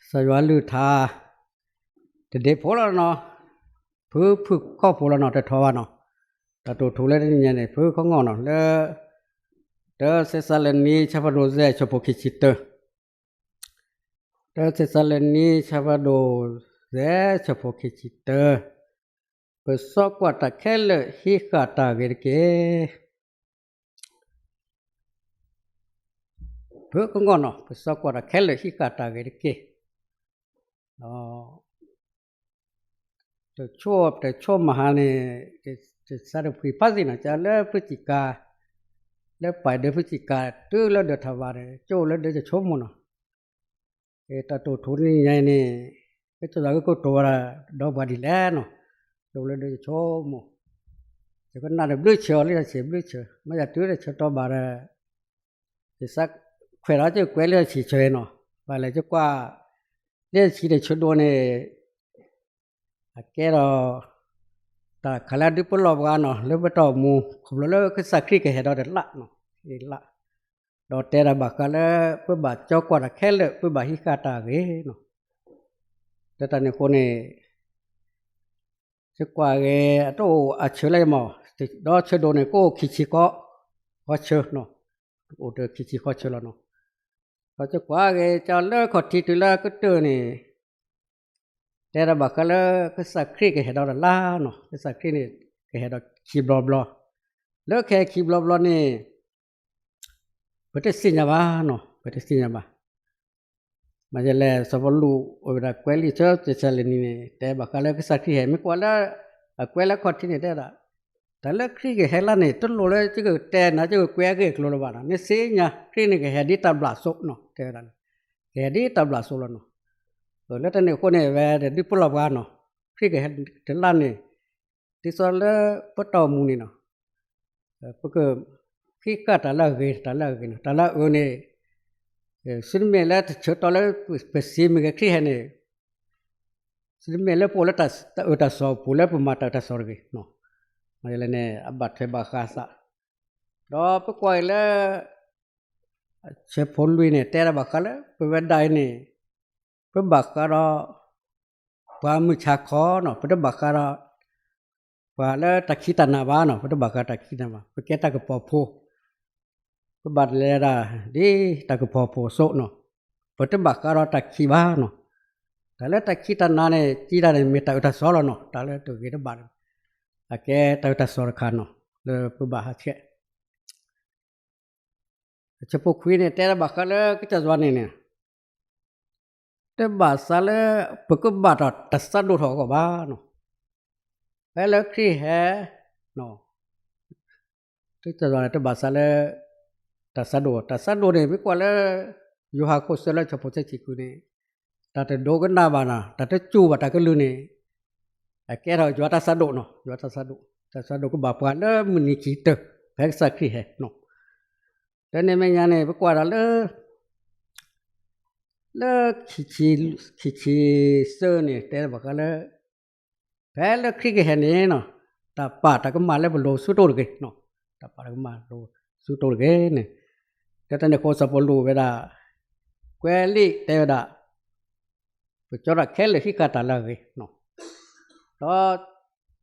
စီၤယိၤဟၣ်လုၢ်ထါ တဒ့ဖိလီၤနီၤ, ဖုဖုၣ်ခီၣ်ဖိလီၤနီၤ, တထီဘၣ်နီၤ. တၢ်တိာ်ထူလၢတနံၤညါန့ၣ် ဖုခီၣ်ငီၢ်နီၤ, လၢ တၢ သ့းစၤလနံ ဆၢဖးဒိၣ်ယဲၢ် ဆၢဖိခံဆံတၢ, တၢ သ့းစၤလနံ ဆၢဖးဒိၣ်ယဲၢ် ဆၢဖိခံဆံတၢ, ပစီကွၢ်တၢ်ခဲလၢာ် ဟံးဃာ်တၢ်ဂ့ၤတက့ၢ်. ဖုခီၣ်ငီၢ်နီၤ, ပစီကွၢ်တၢ်ခဲလၢာ်ဟံးဃာ်တၢ်ဂ့ၤတက့ၢ်. တဆိ တဆိမဟါန့ၣ် တစးတဖှံဖးသ့ၣ်နီၤ, ကလၢဖုစံးကါ လၢပာ်ဒၢဖုစံးကါ တုၤလၢဒၢးထးဝါန့ၣ် ကၠိလၢဒၢးယဆိကမိၣ်နီၤ. တၢ်တိာ်ထူနံၤညါအံၤန့ၣ် ကစၢ်ယွၤကကိတိာ်ဝဲဒၣ် ဒီးပှၤဒ်လဲၣ်နီၤ, ကၠိလၢဒၢးယဆိကမိၣ်, ယကနၣ်ဒီးဘျုးဆၢအီၤလံာ်စီဆှံဘျုးဆၢ, မ့ၢ်ယၤတုၤတဆၢတီဘၣ်ဒီး ယစးခွဲးဒီးကကွဲးလံာ်စီဆှံဆၢအံၤနီၤ, ဘၣ်လဲၤကကွၢ် လံာ်စီဆှံတဆၢဒိၣ်န့ၣ် အကဲဒီး တၢ်ခးလၢဒုးပလီၢ်ပှၤနီၤ လၢပတၢ်အိၣ်မူ ခီဖျိလၢကစၢ်ခရံာ်ကဟဲဒီးတလါနီၤ, လါ, ဒီးတဲဒၣ်ဘၣ်ဃးလၢ ပဘၣ်ကၠီကွၢ်တၢ်ခဲလၢာ် ပဘၣ်ဟံးဃာ်တၢ်ဂ့ၤနီၤ. လၢတၢ်န့ၣ်အဃိန့ၣ် ယကွၢ်ဂ့ၤ အတအိၣ်အဆၢလၢမး, ဒီးဆၢဒိၣ်န့ၣ် ကအိၣ်ခံဆံဃီ ဃီဆၢနီၤ, အိၣ်တခံဆံဃီဆၢလီၤနီၤ. ဒီးယကွၢ်ဂ့ၤ ကလၢခီၣ်ထံးတုၤလၢကတၢၢ်န့ၣ် တဲဒၣ်ဘၣ်ဃးလၢ ကစၢ်ခရံာ်ကဟဲဒီးတလါနီၤ, ကစၢ်ခရံာ်န့ၣ် ကဟဲဒီးခံဘျီဘျီ, လၢကဟဲခံဘျီဘျီန့ၣ် ပတသ့ၣ်ညါဘၣ်နီၤ, ပတသ့ၣ်ညါဘၣ်. မ့ၢ်ယလဲၣ် စီၤပီလူးအိၣ်ဝဲဒၣ်ကွဲးလံာ်ဆၢ သ့းစၤလနံန့ၣ် တဲဘၣ်ဃးလၢကစၢ်ခရံာ်ဟဲ မ့ၢ်ကွၢ်လၢ အကွဲးလၢခီၣ်ထံးန့ၣ် တဲဝဲဒၣ် တၢ်လၢခရံာ်ကဟဲလၢန့ၣ် တလိၣ်လၢယကတဲနၤ ယကကွဲးအဂ့ၢ်အကျိၤလၢၤဘၣ်နီၤ, နသ့ၣ်ညါခရံာ်န့ၣ်ကဟဲဒ်တၢ်ဘျုးအသိးနီၤ, တဲဝဲဒၣ်န့ၣ် ကဟဲဒ်တၢ်ဘျုးအသိးလီၤနီၤ. လၢတၢ်န့ၣ်အဃိန့ၣ် အဝဲဒၣ်ဒုးပလီၢ်ပှၤနီၤ, ခရံာ်ကဟဲတလါန့ၣ် ဒ်သိးလၢပတၢ်အိၣ်မူန့ၣ်နီၤ ပကဟံးဃာ်တၢ်လၢအဂ့ၤ တၢ်လၢအဂ့ၤနီၤ, တၢ်လၢအဂ့ၤန့ၣ် သုတမ့ၢ်လၢတဆၢတီလၢပစံးမ့ၢ်ဂ့ၤခရံာ်ဟဲန့ၣ် သုတမ့ၢ်လၢပအိၣ်လၢတၢ်အၢတၢ်သီအပူၤ လၢပမၤတၢ်အၢတၢ်သီတဂ့ၤနီၤ. မ့ၢ်ယလဲၣ်န့ၣ် အဘၣ်ထွဲဘၣ်ဃးသး, ဒီးပကွၢ်အံၤလၢ ဆၢဖိလွံၢ်န့ၣ် တဲဒၣ်ဘၣ်ဃးလၢ ပဝဲဒၣ်အံၤန့ၣ် ပဘၣ်ဃးဒီး ပှၤမုၢ်ဆါခီနီၤ, ပတဘၣ်ဃးဒီး ပှၤလၢတၢ်ခံးတၢ်နၤဘၣ်နီၤ, ပတဘၣ်ဃးတၢ်ခံးတၢ်နၤဘၣ်, ပကဲတၢ်ကပီၤဖိ, ပဘၣ်လဲၤဒၣ် ဒ်တၢ်ကပီၤဖိအသိးနီၤ, ပတဘၣ်ဃးဒီးတၢ်ခံးဘၣ်နီၤ. တၢ်လၢတၢ်ခံးတၢ်နၤန့ၣ် ကံဒၣ်န့ၣ် မ့ၢ်တၢ်အၢတၢ်သီလီၤနီၤ, တၢ်လၢတဂ့ၤတဘၣ် အကဲတၢ်အၢတၢ်သီတခါနီၤ, လၢပဘၣ်ဟးဆှဲး အဆၢဖိခွံန့ၣ် တဲဒၣ်ဘၣ်ဃးလၢကစၢ်ယွၤန့ၣ်န့ၣ် တဘၣ်သးလၢ ပကဘၣ်တၢ် တၢ်သးဒိၣ်ထီၣ်အဂီၢ်ဘၣ်နီၤ. ဖဲလၢခရံာ်ဟဲ ကစၢ်ယွၤန့ၣ် တဘၣ်သးလၢ တၢ်သးဒိၣ်, တၢ်သးဒိၣ်န့ၣ် မ့ၢ်ကွၢ်လၢ ယိၤဟၣ်ခိၣ်သၢလၢဆၢဖိသၢဆံဃုန့ၣ် တၢ်တဒိကနၣ်ဘၣ်နီၤ, တၢ်တစူၢ်ဘၣ်တၢ်ကလုၢ်န့ၣ် အကဲထီၣ်ယွၤတၢ်သးဒိၣ်နီၤ, ယွၤတၢ်သးဒိၣ်, တၢ်သးဒိၣ်ကဘၣ်ပှၤလၢမုၢ်နံၤခံကတၢၢ် ဖဲကစၢ်ခရံာ်ဟဲနီၤ. လၢန့ၣ်အမဲာ်ညါန့ၣ် ပကွၢ်ဒၣ်လၢ လၢ ခံဆံသၢန့ၣ် တဲဘၣ်ဃးလၢ ဖဲလၢခရံာ်ကဟဲန့ၣ်နီၤ, တၢ်ပာ်တၢ်ကမၣ်လၢပလိၤဆူတိၢ်တဂ့ၤနီၤ, တၢ်ပာ်တၢ်ကမၣ်လိၤဆူတိၢ်တဂ့ၤန့ၣ်, လၢတၢ်န့ၣ်အဃိစီၤပီလူးဝဲဒၣ် ကွဲးလံာ်တဲဝဲဒၣ် ပကၠီတၢ်ခဲလၢာ်ဟံးဃာ်တၢ်လၢအဂ့ၤနီၤ,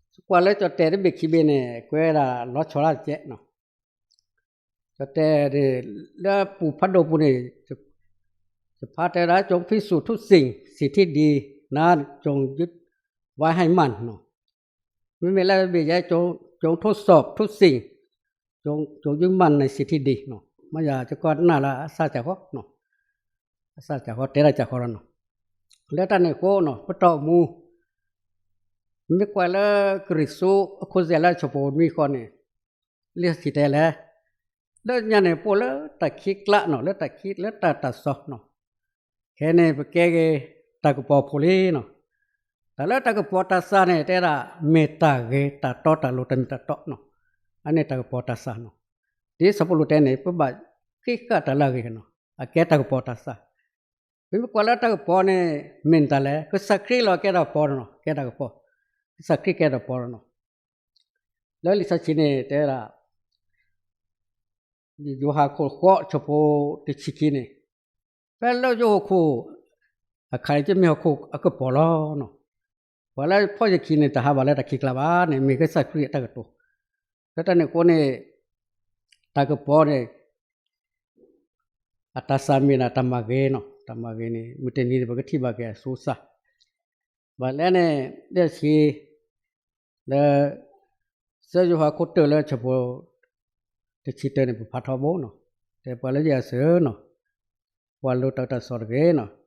ဒီး ကွၢ်လၢကၠီၣ်တဲာ်တဘ့ၣ်ခံဘ့ၣ်န့ၣ် ကွဲးဒၣ်လီၤဆီဒၣ်တကဲးနီၤ. ကၠီၣ်တဲာ်န့ၣ် လၢပူၤဖးဒိၣ်ပူၤန့ၣ် ယဖးတဲဝဲဒၣ် ကြုံဖီဆူၣ်ထူၣ်စ့ၣ် စံးထံၣ်ဒံး နၤ ကြုံဝါဟဲမၢ်နီၤ, မ့မ့ၢ်လၢဘ့ၣ်ယဲ ကြုံထိၣ်စီၣ်ထူၣ်စ့ၣ် ကြုံယုၢ်မၢ်နၤစံးထံၣ်ဒံးနီၤ, မ့ၢ်ယၤကကွၢ်နၢ်လၢအစၢ်စၢ်ဃီနီၤ, အစၢ်စၢ်ဃီတဲဒၣ်စၢ်ဃီလီၤနီၤ. လၢတၢ်န့ၣ်အဃိနီၤ ပတၢ်အိၣ်မူ မ့ၢ်ကွၢ်လၢကရံၣ်သူးအခိၣ်သဲးလၢဆၢဖိနွံဃီန့ၣ် လံာ်စီဆှံတဲလဲၣ်, လၢညါန့ၣ် ပအိၣ်လၢတၢ်ခံးကျါနီၤ, လၢတၢ်ခံး လၢတၢ်တၢ်စီနီၤ, ခဲအံၤန့ၣ် ပကဲက့ၤတၢ်ကပီၤဖိလံနီၤ. တၢ်လၢတၢ်ကပီၤတၢ်သးန့ၣ် တဲဒၣ် မ့ၢ်တၢ်ဂ့ၤတၢ်တီတၢ်လိၤတၢ်မ့ၢ်တၢ်တီနီၤ, အန့ၣ်တၢ်ကပီၤတၢ်သးနီၤ. ဒ်စီၤပီလူးတဲန့ၣ် ပဘၣ်ဟံးဃာ်တၢ်လၢအဂ့ၤနီၤ, အကဲတၢ်ကပီၤတၢ်သး ပမ့ၢ်ကွၢ်လၢတၢ်ကပီၤန့ၣ် မ့ၢ်တၢ်လဲၣ်, ကစၢ်ခရံာ်လီၤကဲတၢ်ကပီၤနီၤ, ကဲတၢ်ကပီၤ, ကစၢ်ခရံာ်ကဲတၢ်ကပီၤနီၤ. လၢလံာ်စီဆှံန့ၣ် တဲဝဲဒၣ် ယိၤဟၣ်ခိၣ်ဃိးဆၢဖိတဆံခံန့ၣ်, ဖဲလၢယိၤဟၣ်ခိၣ် အခါအံၤကမ့ၢ်ဟီၣ်ခိၣ်အကပီၤလီၤနီၤ. ပှၤလၢဖီၣ်ယခံန့ၣ် တဟးဘၣ်လၢတၢ်ခံးကျါဘၣ်န့ၣ် မ့ၢ်ကစၢ်ခရံာ်အတၢ်ကတိၤ. လၢတၢ်န့ၣ်အဃိန့ၣ် တၢ်ကပီၤန့ၣ် အတၢ်ဆၢမ့ၢ်ဒၣ်တၢ်မၤဂ့ၤနီၤ, တၢ်မၤဂ့ၤန့ၣ် မုၢ်တနံၤန့ၣ် ပကထံၣ်ဘၣ်က့ၤအစိစၢ်. ဘၣ်လဲၣ်န့ၣ် ဒ်ဆံး လၢ သၢယိၤဟၣ်ခိၣ်တၢၢ်လၢဆၢဖိ တဆံတၢန့ၣ် ပဖးထီဘိနီၤ, တဲပှၤလၢယဲၢ်အစၢၤနီၤ, ပှၤလိၤတၢ်အၢတၢ်သီတဂ့ၤနီၤ.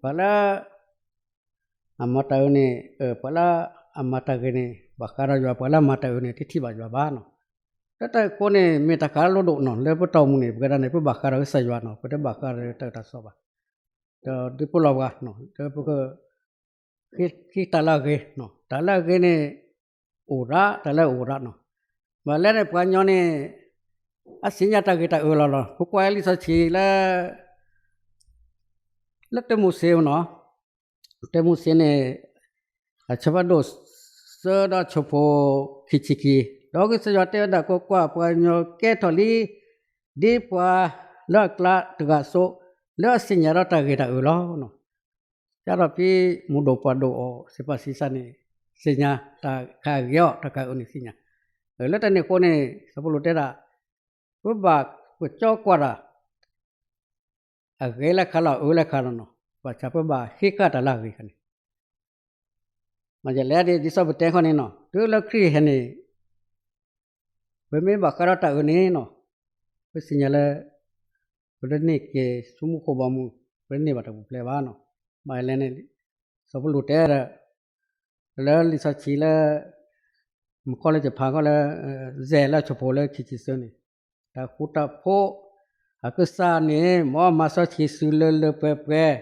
ပှၤလၢ အမၤတၢ်အၢန့ၣ် ပှၤလၢအမၤတၢ်ဂ့ၤန့ၣ် ဘၣ်ဃးဒီးယွၤ, ပှၤလၢအမၤတၢ်အၢန့ၣ် တထံၣ်ဘၣ်ယွၤဘၣ်နီၤ. လၢတၢ်အံၤအဃိန့ၣ် မ့ၢ်တၢ်ဃးလိၣ်ဒိၣ်နီၤ, လၢပတၢ်အိၣ်မူန့ၣ် ပကဒၣ်န့ၣ် ပဘၣ်ဃးဒီးကစၢ်ယွၤနီၤ, ပတဘၣ်ဃးဒီးတၢ်အၢတၢ်သီဘၣ်. ဒီးဒုးပလီၢ်ပှၤနီၤ, ဒီးပက ဃ့တၢ်လၢအဂ့ၤ, တၢ်လၢအဂ့ၤန့ၣ် အိၣ်ရၣ်, တၢ်လၢအအိၣ်ရၣ်နီၤ. ဘၣ်လဲၣ်န့ၣ် ပှၤကညီန့ၣ် အသ့ၣ်ညါတၢ်ဂ့ၤတၢ်အၢလီၤလီၤ. ပကွၢ်လံာ်စီဆှံလၢ လၢတၢမိၤၡ့နီၤ, တၢမိၤၡ့န့ၣ် အဆၢဖးဒိၣ်သၢဒီးဆၢဖိခံဆံခံ, ဒီးကစၢ်ယွၤတဲဝဲဒၣ်, ကွၢ်ကွၢ်, ပှၤကညီကဲထီၣ်လံ ဒ်ပှၤလၢအကျါတဂၤအသိး, လၢအသ့ၣ်ညါဒီးတၢ်ဂ့ၤတၢ်အၢလီၤ. ကဒီးဖဲမူဒိၣ်ပှၢ်ဒိၣ်အီၤ စံးပာ်စံးဆၢန့ၣ် သ့ၣ်ညါတၢ်ခးဂ့ၤအီၤ, တၢ်ခးအၢန့ၣ်သ့ၣ်ညါ. လၢတၢ်န့ၣ်အဃိန့ၣ် စီၤပီလူးတဲဒၣ် ပဘၣ်ကကၠီကွၢ်တၢ် အဂ့ၤလၢခါလီၤ, အအၢလၢခါလီၤနီၤ, ဘၣ်ဆၣ်ပဘၣ်ဃ့ကၢ်တၢ်လၢအဂ့ၤခါန့ၣ် မ့ၢ်လဲၣ်ဒ်စီၤပီလူးတဲခီန့ၣ်နီၤ, တုၤလၢခရံာ်ဟဲန့ၣ် ပမ့ၢ်ဘၣ်ဃးဒီးတၢ်အၢန့ၣ်နီၤ, ပသ့ၣ်ညါလၢ ပတန့ၢ်က့ၤဆူမူခိၣ်ဘီမုၢ်, ပတန့ၢ်ဘၣ်တၢ်ပူၤဖျဲးဘၣ်နီၤ. မ့ၢ်လဲၣ်န့ၣ် စီၤပီလူးတဲဒီး လၢလံာ်စီဆှံလၢ မ့ၢ်ကီလၢယဖးကီလၢ စဲးလၢဆၢဖိလၢခံဆံသၢန့ၣ်, တၢ်ဃူတၢ်ဖိးအကစၢ်န့ၣ် မ်အမၤစီဆှံသုလၢလၢပှဲၤပှဲၤ,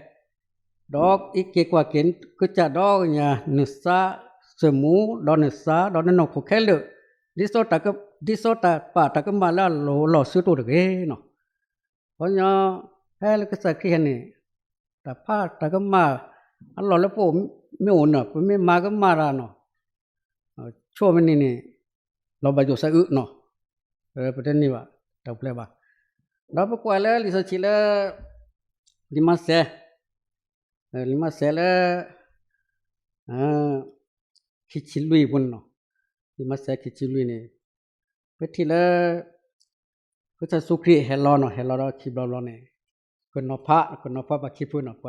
ဒီးအံးက့ၤကွၢ်က့ၤကစၢ်ဒီးညါ နသးသမူ ဒီးနသးဒီးနနီၢ်ခိခဲလၢာ်, ဒ်သိးတၢ်က ဒ်သိးတၢ်ပာ်တၢ်ကမၣ်လၢအလီၤလီၤဆူတိၢ်တဂ့ၤနီၤ. ပှၤကညီ ဖဲလၢကစၢ်ခရံာ်ဟဲန့ၣ် တၢ်ပာ်တၢ်ကမၣ်အလီၢ်လၢပအိၣ်မ့ၢ်အိၣ်န့ၣ် ပမ့ၢ်မၤကမၣ်တၢ်နီၤ, ဆိမ့ၢ်န့ၣ်န့ၣ် လီၤဘၣ်ယိၣ်သးအုးနီၤ, ပတန့ၢ်ဘၣ်တၢ်ပူၤဖျဲးဘၣ်. ဒီးပကွၢ်လၢလံာ်စီဆှံလၢ လံာ်မးသဲ လံာ်မးသဲလၢ ခံဆံလွံၢ်အပူၤန့ၣ်နီၤ, လံာ်မးသဲခံဆံလွံၢ်န့ၣ် ပထံၣ်လၢ ကစၢ်ယ့ၣ်ၡူးခရံာ်ဟဲလီၤနီၤ, ဟဲလီၤဒီးခံဘျီဘျီန့ၣ် ကနီၤဖး, ကနီၤဖးပှၤခံဖုနီၤ,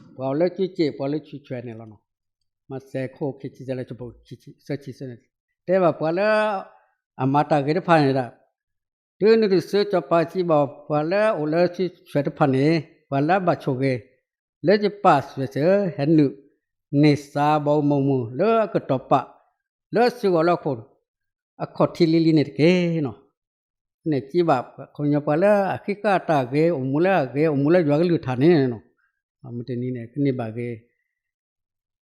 ပှၤ ပှၤအိၣ်လၢစုစ့ၣ် ပှၤလၢစုဆွဲန့ၣ်လီၤနီၤ. မးသဲခိၣ်ခံဆံသၢလၢဆၢဖိခံဆံသၢန့ၣ် တဲဘၣ်ပှၤလၢ အမၤတၢ်ဂ့ၤတဖၣ်န့ၣ်ဒၣ်, တုၤနုၤတစု စီၤပၤစံးဘၣ်ပှၤလၢအိၣ်လၢစုဆွဲတဖၣ်န့ၣ်, ပှၤလၢအဘၣ်ဆိၣ်ဂ့ၤ လၢယပာ်စၢၤစၢၤ ဟဲနုာ်န့ၢ်သးဘီမုၢ်မုၢ် လၢအကတီၢ်ပာ် လၢအစုဂီၢ်လၢအခိၣ် အခီၣ်ထံးလံၤလံၤန့ၣ်တက့ၢ်နီၤ. န့ၣ်စံးဘၣ် ခီပညီပှၤလၢအဃ့ကၢ်တၢ်ဂ့ၤ အိၣ်မူလၢအဂ့ၤ အိၣ်မူလၢယွၤကလုၢ်ကထါန့ၣ်နီၤ, မုၢ်တနံၤန့ၣ် ကန့ၢ်ဘၣ်ဂ့ၤ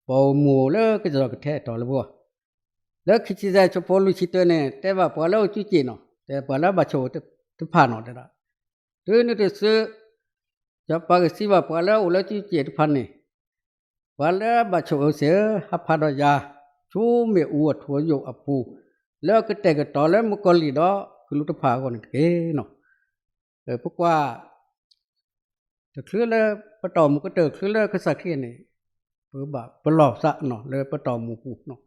ပှၤအိၣ်မူလၢကစၢ်ယွၤကထဲအတီၤလၢပဂီၢ်, လၢခံဆံသၢ ဆၢဖိလွံၢ်ဆံတၢန့ၣ် တဲဘၣ်ပှၤလၢအိၣ်စုစ့ၣ်နီၤ, တဲပှၤလၢအဘၣ်ဆိၣ်ဂ့ၤတဖၣ်နီၤ, တဲဒၣ် တုၤနုၤတစု စီၤပၤကစံးဘၣ်ပှၤလၢအိၣ်လၢစုစ့ၣ်တဖၣ်န့ၣ်, ပှၤလၢအဘၣ်ဆိၣ်ဂ့ၤစ့ၢ်ဧၢ, ဟးဖးဒီးယၤ ဆူမ့ၣ်အူအထူအယိာ်အပူၤ, လၢကတဲာ်ကတီၤလၢမုၣ်ကီၤလံၢ်ဒီးကလူးတဖၣ်အဂီၢ်န့ၣ်တက့ၢ်နီၤ. ပကွၢ် တချုးလၢပတၢ်အိၣ်မူကတၢၢ် ချုးလၢကစၢ်ခရံာ်န့ၣ် ပဘၣ်ပလီၢ်သးနီၤ လၢပတၢ်အိၣ်မူပူၤနီၤ,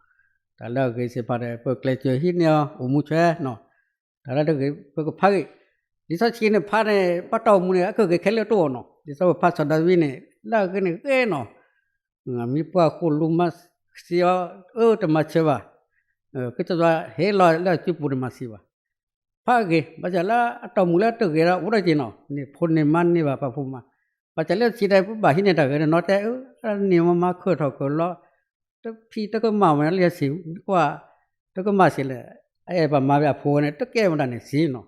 တၢ်လၢအဂ့ၤသ့ၣ်တဖၣ်ဒီး ပကျဲးစၢးဟံးန့ၢ်အီၤ အိၣ်မူဆွဲနီၤ, တၢ်လၢတဂ့ၤ ပကဖးဂ့ၤ, လံာ်စီဆှံန့ၣ်ဖးန့ၣ် ပတၢ်အိၣ်မူန့ၣ် အကဂ့ၤခဲလၢာ်တအိၣ်နီၤ, ဒ်သိးပဖးစီၤဒၤဝံးန့ၣ် လၢအဂ့ၤန့ၣ်ဂ့ၤနီၤ, မ့ၢ်ပှၤဃိၣ်လူၤမၤသံအီၤ အၢတမၤဆၢဘၣ်, ကစၢ်ယွၤဟ့ၣ်လီၤလၢအစုပူၤန့ၣ်မၤသံဘၣ် ဖးဂ့ၤ, ဘၣ်ဆၣ်လၢအတၢ်အိၣ်မူလၢတဂ့ၤဒီး အိၣ်ဒီးက့ၤနီၤ, န့ၢ်ဖိန့ၢ်မါန့ၢ်ဘၣ်ပာ်ဖှိၣ်မး, ဘၣ်ဆၣ်လၢဆံးဒၣ် ပဘၣ်ဟံးန့ၢ်တၢ်ဂ့ၤဒီး နီၢ်တဲအၢ န့ၢ်မါမၤခၢၣ်ထီၣ်ခၢၣ်လီၤ, တဖံးတကမၣ်မးလၢဆံး, ကွၢ် တကမၣ်စ့ၢ်လဲၣ်, အအဲၣ်ပှၤမၤဝဲအဖိန့ၣ် တကဲဝဲဒၣ်န့ၣ်သံနီၤ စီၤ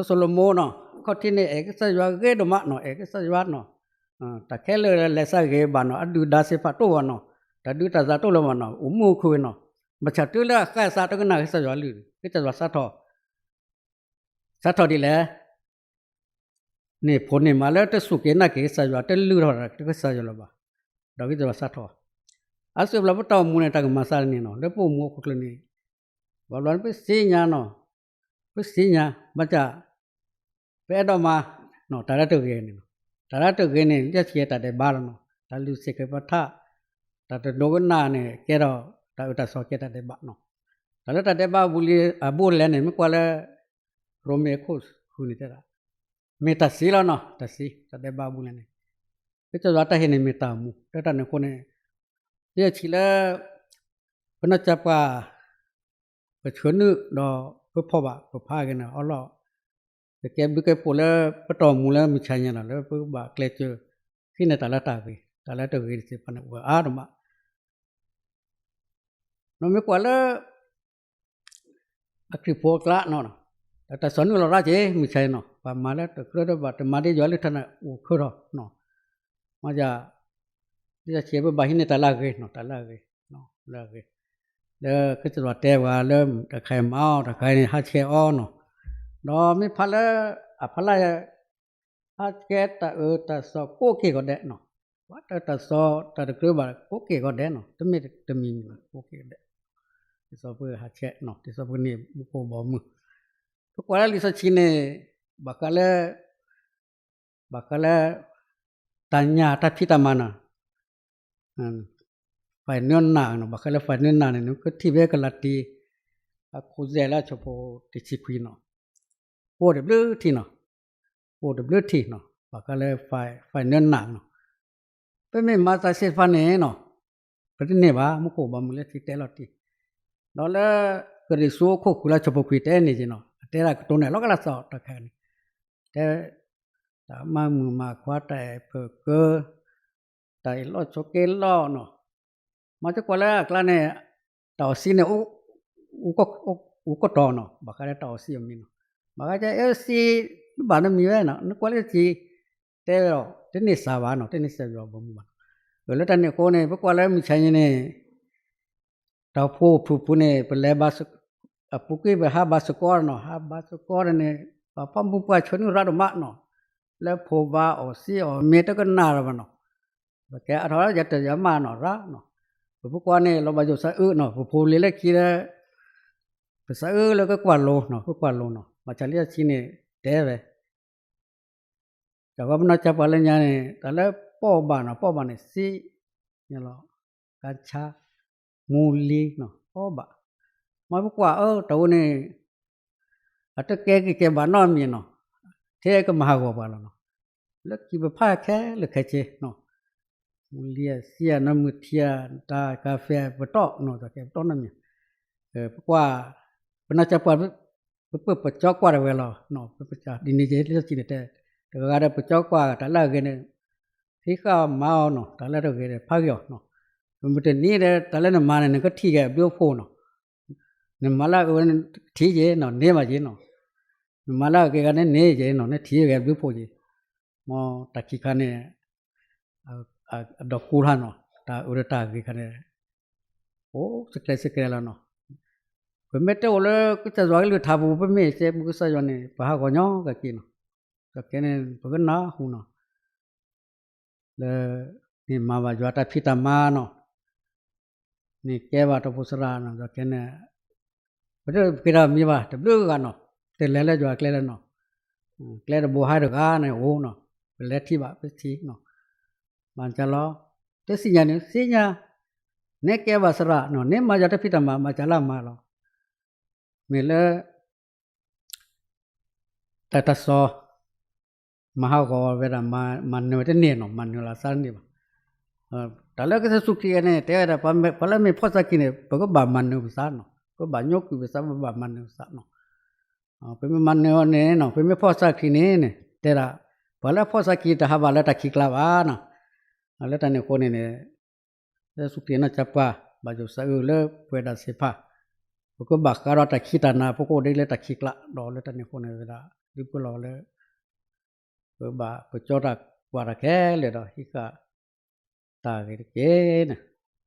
ၡလိၤမိၤနီၤ အခီၣ်ထံးန့ၣ် အဲၣ်ကစၢ်ယွၤဂ့ၤဒိၣ်မးနီၤ, အဲၣ်ကစၢ်ယွၤနီၤ, တၢ်ခဲလၢာ်လဲၤသးဂ့ၤဘၣ်နီၤ, အဒုၣ်ဒါသ့ၣ်တဖၣ်တအိၣ်ဘၣ်နီၤ, တၢ်ဒုးတၢ်သးတအိၣ်လၢၤဘၣ်နီၤ, အိၣ်မူအိၣ်ခုၣ်ဝဲနီၤ, ဘၣ်ဆၣ်တုၤလၢအဃၣ်အသးတကနၣ်ကစၢ်ယွၤအကလုၢ်, ကစၢ်ယွၤစးထီၣ် စးထီၣ်ဒ်လဲၣ်, န့ၢ်ဖိန့ၢ်မါလၢတစူၢ်က့ၤနာ်က့ၤကစၢ်ယွၤ တလုၢ်ထီၣ်တၢ်ကစၢ်ယွၤလၢၤဘၣ်, ဒီးကစၢ်ယွၤစးထီၣ်, အါစုအါဘျီပတၢ်အိၣ်မူန့ၣ် တၢ်ကမၤသးန့ၣ်နီၤ လၢပအိၣ်မူအခိၣ်ကျၢၢ်န့ၣ်, ဘၣ်ဘျီန့ၣ် ပသ့ၣ်ညါနီၤ, ပသ့ၣ်ညါ ဘၣ်ဆၣ် ပအဲၣ်ဒိးမၤ တၢ်လၢတဂ့ၤန့ၣ်လီၤ. တၢ်လၢတဂ့ၤန့ၣ် လံာ်စီဆှံတၢ်ဒဲးဘးလီၤနီၤ. တၢ်လုၢ်သ့ၣ်ခ့ပထၣ် တၢ်တဒိကနၣ်န့ၣ် ကဲထီၣ်တၢ်အၢတၢ်သီကဲတၢ်ဒဲးဘးနီၤ. တၢ်လၢတၢ်ဒဲးဘးအဘူးအလဲန့ၣ် မ့ၢ်ကွၢ်လၢ ရိမ့ၤအခိၣ်ဃုာ်န့ၣ်တဲဒၣ် မ့ၢ်တၢ်စံးလီၤနီၤ, တၢ်စံး တၢ်ဒဲးဘးအဘူးအလဲန့ၣ် ကစၢ်ယွၤတၢ်ဟ့ၣ်န့ၣ်မ့ၢ်တၢ်မူ လၢတၢ်န့ၣ်အဃိန့ၣ် ယဲၢ်ဆံးလၢ ပနီၢ်ကၠၢ်ပှၢ် ပဆှၢနုာ်ဒီး ပဖီၣ်ဘၣ်ပဖးဂ့ၤန့ၣ် အီၣ်လီၢ် ပကဲဘျုးကဲဖှိၣ်လၢ ပတီၢ်မူလၢမုၢ်ဆါညါနီၤ လၢပကဘၣ်ကျဲးစၢး ဟံးန့ၢ်တၢ်လၢတၢ်ဂ့ၤ တၢ်လၢတဂ့ၤတစဲးဖးန့ၣ် အိၣ်ဝဲအါဒိၣ်မး နီၤ မ့ၢ်ကွၢ်လၢ အခရံာ်ဖိအကျါနီၤ, တၢ်စီၤနူၢ်လီၤရၣ်က့ၤ မုၢ်ဆါနီၤ ပှၤမၤလၢတကြၢးတဘၣ် တမၤဒ်ယွၤလၢထၢၣ်န့ၣ် အိၣ်ခၢထီၣ်နီၤ, မ့ၢ်ယၤ ဒ်သိးဆံး ပဘၣ်ဟံးန့ၢ်တၢ်လၢအဂ့ၤနီၤ တၢ်လၢအဂ့ၤ လၢအဂ့ၤ လၢကစၢ်ယွၤတဲဝဲလၢ တၢ်ခါအံၤမၤအီၤ တၢ်ခါအံၤန့ၣ် ဟးဆှဲးအီၤနီၤ, ဒီးမ့ၢ်ဖးလၢ အဖီလာ် ဟးဆှဲးတၢ်အၢတၢ်သီကိးက့ၤဂီၤဒဲးနီၤ, ပှၤတၢ်တၢ်သီတၢ်တကြၢးဘၣ်ကိးက့ၤဂီၤဒဲးနီၤ, တမ့ၢ်တမံၤမံၤဘၣ် ကိးက့ၤဂီၤဒဲး, ဒ်သိးပဟးဆှဲးနီၤ ဒ်သိးပကန့ၢ်မူခိၣ်ဘီမုၢ်, ပကွၢ်လၢလံာ်စီဆှံန့ၣ် ဘၣ်ဃးလၢ ဘၣ်ဃးလၢ တၢ်ညၣ်တၢ်ဖံးတၢ်မၤနီၤ ဖဲနွံနၢ်နီၤ ဘၣ်ဃးလၢဖဲနွံနၢ်န့ၣ် နကထံၣ်ဖဲကလၤတံ အခိၣ်သဲးလၢအဆၢဖိတဆံခွံနီၤ, ပအိၣ်တဘျုးထံၣ်နီၤ, ပအိၣ်တဘျုးထံၣ်နီၤ ဘၣ်ဃးလၢဖဲနွံနၢ်နီၤ, ပမ့ၢ်မၤတၢ်သ့ၣ်တဖၣ်န့ၣ်နီၤ ပတန့ၢ်ဘၣ် မူခိၣ်ဘီမုၢ်လၢထံတဲလီၤတံၢ်, ဒီးလၢ ကရံၣ်သူးအခိၣ်ဃုာ်လၢဆၢဖိခွံတဲန့ၣ်က့နီၤ အတဲဒၣ်ကတိၤန့ၣ် လီၤကလၢ်သီတၢ်ခါန့ၣ်, တဲ တၢ်မၤမုာ်မၤခွါ တၢ်အဲၣ်ပၢၢ်ကၢ တၢ်အ့ၣ်လိာ်ဆိးက့လိာ်နီၤ, မ့ၢ်သကွၢ်လၢအကျါန့ၣ် တၢ်အီၣ်စံန့ၣ် အူကတီၢ်နီၤ ဘၣ်ဃးလၢတၢ်အီၣ်စံအမံၤနီၤ, ဘၣ်ဃးကဲအ့ၣ်စံ ဘၣ်နမံၤဝဲနီၤ နကွၢ်လၢထံ တဲဝဲဒီး တန့ၢ်စှၤဘၣ်နီၤ တန့ၢ်စှၤယွၤဘီမုၢ်ဘၣ်နီၤ, လၢတၢ်န့ၣ်အဃိန့ၣ် ပကွၢ်လၢမုၢ်ဆါညါန့ၣ် တၢ်အိၣ်ဖှိၣ်အိၣ်ဖုၣ်ဖုၣ်န့ၣ် ပလဲၤဘါ အပူၤကွံာ်ပဟးဘါသကိးနီၤ ဟးဘါသကိးန့ၣ် ပှၤဖီၣ်မူပှၢ်ဆှၢနုာ်ရၣ်ဒိၣ်မးနီၤ, လၢဖိဘါအီၣ်စံအီၣ်မ့ၤတကနၣ်လၢၤဘၣ်နီၤ, ပကဲအါထီၣ်လၢယတၢ်ယမၢ်နီၤရၣ်နီၤ, ပဖိကွၢ်န့ၣ် လီၤဘၣ်ယိၣ်သးအုးနီၤ ပဖိလံၤလၢခံလၢ ပသးအုးလၢကကွၢ်လိနီၤ ကကွၢ်လိနီၤ ဘၣ်ဆၣ်လံာ်စီဆှံန့ၣ် တဲဝဲ တၢ်ဂီၤပနီၢ်ကၠၢ်ပှၢ်လၢညါန့ၣ် တၢ်လၢပီၣ်ဘၣ်နီၤ ပီၣ်ဘၣ်န့ၣ် စံၣ်ညီလီၤ ကါဆါ မူလံနီၤ ပီၣ်ဘၣ်, မ့ၢ်ပကွၢ်အၢ တၢ်အိၣ်န့ၣ် အတကဲက့ၤကဲဘၣ်နီတမံၤနီၤ, ထဲကမၤဟးဂီၤပှၤလီၤနီၤ, လၢခံပဖးခဲလၢာ်ခဲဆ့နီၤ, မူလံအစံၣ်အနီၢ်မုၢ်ထံအ တၢ်ကါဖဲပတီၢ်နီၤ တၢ်ကဲပတီၢ်နီတမံၤ, ပကွၢ် ပနီၢ်ကၠၢ်ပှၢ် ပပၢၢ်ပကၠီကွၢ်တဝဲလီၤ, ဒ်န့ၣ်က့ လံာ်စီဆှံန့ၣ်တဲ တဂၤဒီးပကၠီကွၢ်တၢ်လၢအဂ့ၤန့ၣ် ဟံးဃာ်မၤအီၤနီၤ တၢ်လၢတဂ့ၤဒီးဖးဂ့ၤအီၤနီၤ, ပမ့ၢ်တန့ၢ်ဒီး တၢ်လၢနမၤန့ၣ် နကထံၣ်က့ၤအဘျုးအဖှိၣ်နီၤ, နမၤလၢအဂ့ၤန့ၣ် ထံၣ်က့ၤနီၤ န့ၢ်ဘၣ်က့ၤနီၤ, နမၤလၢအဂ့ၤဂၤန့ၣ် န့ၢ်က့ၤနီၤ နထံၣ်က့ၤအဘျုးအဖှိၣ်က့ၤ, မ်တၢ်ခံခါန့ၣ် အဒီးကူထီၣ်နီၤ တၢ်အၢဒီးတၢ်ဂ့ၤခါန့ၣ် အိၣ်စဲးကျဲးစဲးကျဲးလီၤနီၤ, ပမ့ၢ်တအိၣ်လၢကစၢ်ယွၤကလုၢ်ကထါပူၤ ပမ့ၢ်စဲဘူးကစၢ်ယွၤန့ၣ် ပဟးဂီၤညီကက့ၤနီၤ, ဒီးခဲန့ၣ် ပကနၢ်ဟူနီၤ လၢ န့ၣ်မၤဘၣ်ယွၤတၢ်ဖံးတၢ်မၤနီၤ, န့ၣ်ကဲဘၣ်တၢ်အိၣ်ဖှိၣ်သရၣ်နီၤ ဒီးခဲန့ၣ် ပတပှ့ၤတၢ်မံၤဘၣ် တဘျုးဂၤနီၤ, တလဲၤလၢယွၤကျဲလၢနီၤ, ကျဲတဘိဟဲတဂၤန့ၣ်အိၣ်နီၤ, ပလဲၤထံၣ်ဘၣ်ပထံၣ်နီၤ, ဘၣ်ဆၣ်လီၤ, တသ့ၣ်ညါန့ၣ် သ့ၣ်ညါ, န့ၣ်ကဲဘၣ်သရၣ်နီၤ န့ၣ်မၤယွၤတၢ်ဖံးတၢ်မၤ ဘၣ်ဆၣ်လၢအမၤလီၤ, မ့ၢ်လၢ တၢ်တၢ်စီၤ မၤဟးဂီၤဝဲဒၣ် မၤနၢၤဝဲတန့ၢ်နီၤ မၤနၢၤလီၤသးတန့ၢ်ဘၣ်, တၢ်လၢကစၢ်ယ့ၣ်ၡူးခရံာ်န့ၣ် တဲဝဲဒၣ် ပှၤလၢမ့ၢ်ဖီၣ်သးခံန့ၣ် ပကဘၣ်မၤနၢၤပသးနီၤ ပဘၣ်ညိကွံာ်ပသး ပဘၣ်မၤနၢၤပသးနီၤ, ပမ့ၢ်မၤနၢၤအီၤန့ၣ်နီၤ ပမ့ၢ်ဖီၣ်သးခံန့ၣ်န့ၣ် တဲဒၣ် ပှၤလၢဖီၣ်သးခံတဟးဘၣ်လၢတၢ်ခံးကျါဘၣ်နီၤ, လၢတၢ်န့ၣ်အဃိန့ၣ်န့ၣ် လၢယ့ၣ်ၡူးခရံာ်နီၢ်ကစၢ်ပှၢ် ဘၣ်ယိၣ်သးအုးလၢပှဲၤဒၣ်သ့ၣ်တဖၣ်, ပကဘၣ်ဃးဒီးတၢ်ခံးတၢ်နၤ ပကအိၣ်ဒ်လၢတၢ်ခံးကျါ ဒီးလၢတၢ်န့ၣ်အဃိန့ၣ်ဝဲဒၣ် ဒုးပလီၢ်လၢ ပဘၣ်ပကၠီတၢ်ကွၢ်တၢ်ခဲလၢာ်ဒီးဟံးဃာ် တၢ်ဂ့ၤတက့ၢ်န့ၣ်,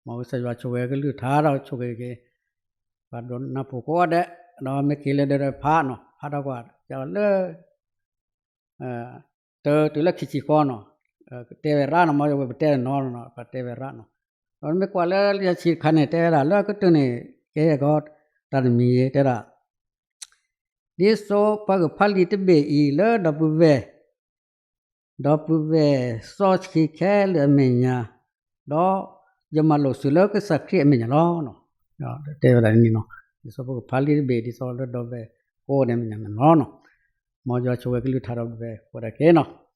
မ်ကစၢ်ယွၤဆိၣ်ဂ့ၤကလုၢ်ကထါဒီးဆိၣ်ဂ့ၤက့ၤ ပှၤဒိးနၢ်ပၢၢ်ကိးဂၤဒဲး, ဒီးမ့ၢ်က့ၤလၢဒၢးဒီးဖးနီၤ ဖးထီၣ်ကွၢ် ကလၢ တၢ်တုၤလၢခံဆံဃီနီၤ, တဲဝဲရၣ်နီၤ မ်ပတဲနီၤနီၤ ပတဲဝဲရၣ်နီၤ, ဒီးမ့ၢ်ကွၢ်လၢလံာ်စီဆှံတခါန့ၣ် တဲဝဲဒၣ်လၢအကတၢၢ်န့ၣ် ကဟဲကီးတၢ်တမံၤ တဲဒၣ် ဒ်သိးပှၤကဖးလံာ်တဘ့ၣ်အံၤလၢဒီပုၢ်ဝဲၢ် ဒီပုၢ်ဝဲၢ်စီဆှံခဲလၢာ်အမဲာ်ညါ, ဒီးယမၤလိာ်စုလၢကစၢ်ခရံာ်အမဲာ်ညါလီၤ. တဲဝဲဒၣ်န့ၣ်နီၤ, ဒ်သိးပကဖးလံာ်တဘ့ၣ်ဒ်သိးလၢဒီပုၢ်ဝဲၢ်ကိးဂၤဒဲးအမဲာ်ညါန့ၣ်လီၤ. မ်ယွၤဆိၣ်ဂ့ၤကလုၢ်ကထါဒီပုၢ်ဝဲၢ်ကိးဂၤဒဲးနီၤ.